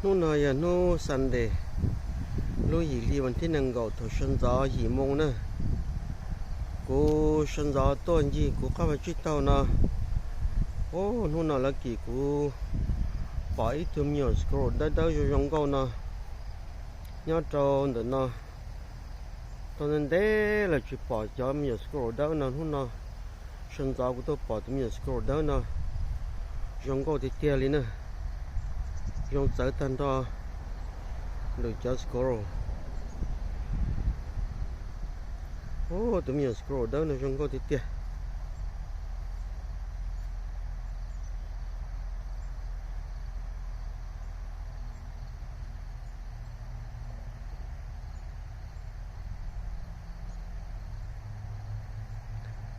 Hnub no yog hnub Sunday, lub yim hli vas thib nees nkaum thaum sawv ntxov yim moo na. Kuv sawv ntxov tuaj ncig kuv qab vaj tsib taug no. Ub, hnub no lawv kim kuv pom ib tug me nyuam squirrel dawb dawb zoo zoo nkauj no nyob rau ntawm no. Tau ntev ntev los tsis pom cov me nyuam squirrel dawb no, hnub no sawv ntxov kuv tuaj pom tus me nyuam squirrel dawb no zoo nkauj tiag tiag li na. Zoo txawv tag nrho lwm cov squirrel. Ub, tus me nyuam squirrel dawb no zoo nkauj tiag tiag.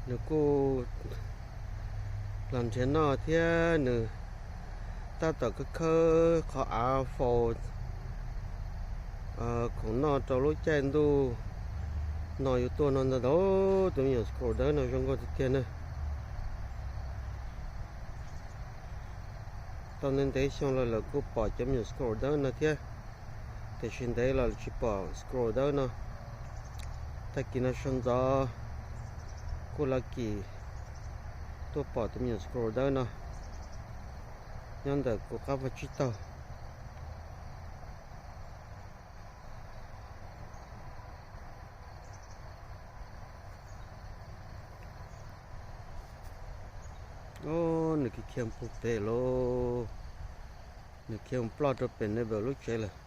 Nws kuj los nrhiav noj thiab, nws tab tom khawb khawb qhov av faus khoom noj rau lub caij ntuj no yuav tuaj no ntag. Tus me nyuam squirrel dawb no zoo nkauj tiag tiag na. Tau ntev ntev xyoo los lawv kuj pom cov me nyuam squirrel dawb no thiab, tiam sis ntev los tsis pom squirrel dawb no. Tag kis no sawv ntxov kuj lawv kim tuaj pom tus me nyuam squirrel dawb no nyob ntawm kuv qab vaj tsib taug. Ub, nws khiav khiav puag pem lauj. Nws khiav mus ploj rau pem neighbor lub tsev lawm.